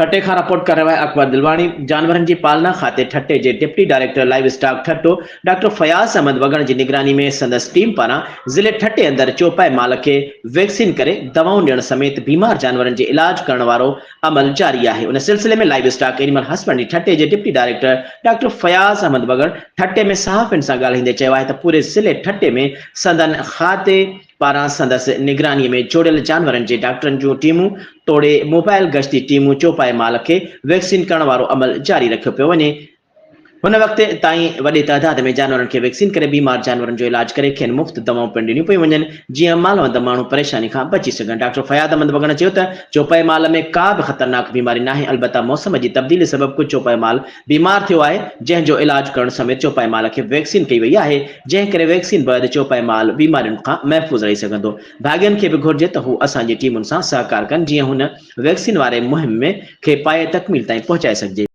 ٺٽي کان رپورٽ ڪري رهيو آهي اڪبر دلواڻي، جانورن جي پالنا کاتي ٺٽي جي deputy director livestock Thatta doctor Fayaz Ahmed Wagan جي نگراني ۾ سندس ٽيم پاران ضلعي ٺٽي اندر چوپائي مال کي ويڪسين ڪري دوائون ڏيڻ سميت بيمار جانورن جي علاج ڪرڻ وارو عمل جاري آهي ان سلسلي ۾ لائيو اسٽاڪ اينيمل هسبنڊري ٺٽي جي deputy director doctor Fayaz Ahmed Wagan Thatta ۾ صحافين سان ڳالهائيندي چيو آهي ته پوري ضلعي ٺٽي ۾ سندن کاتي پاران سندس نگراني ۾ جوڙيل جانورن جي ڊاڪٽرن جون ٽيمون توڙي موبائل گشتي ٽيمون چوپائي مال کي ويڪسين ڪرڻ وارو عمل جاري رکيو پيو وڃي. هن وقت تائين وڏي تعداد ۾ جانورن کي ويڪسين ڪري بيمار جانورن جو علاج ڪري کين مفت دوائون پڻ ڏنيون پيون وڃن جيئن مالوند ماڻهو پريشاني کان بچي سگهن. ڊاڪٽر فياض احمد وڳڻ چيو ته چوپائي مال ۾ ڪا به خطرناڪ بيماري ناهي البته موسم جي تبديلي سبب ڪجهه چوپائي مال بيمار ٿيو آهي، جنهن جو علاج ڪرڻ سميت چوپائي مال کي ويڪسين ڪئي وئي آهي، جنهن ڪري ويڪسين بعد چوپائي مال بيمارين کان محفوظ رهي سگهندو. ڀاڳين کي به گهرجي ته هو اسان جي ٽيمن سان سهڪار ڪن جيئن هن ويڪسين واري مهم ۾ کي پايه تڪميل تائين پهچائي سگهجي.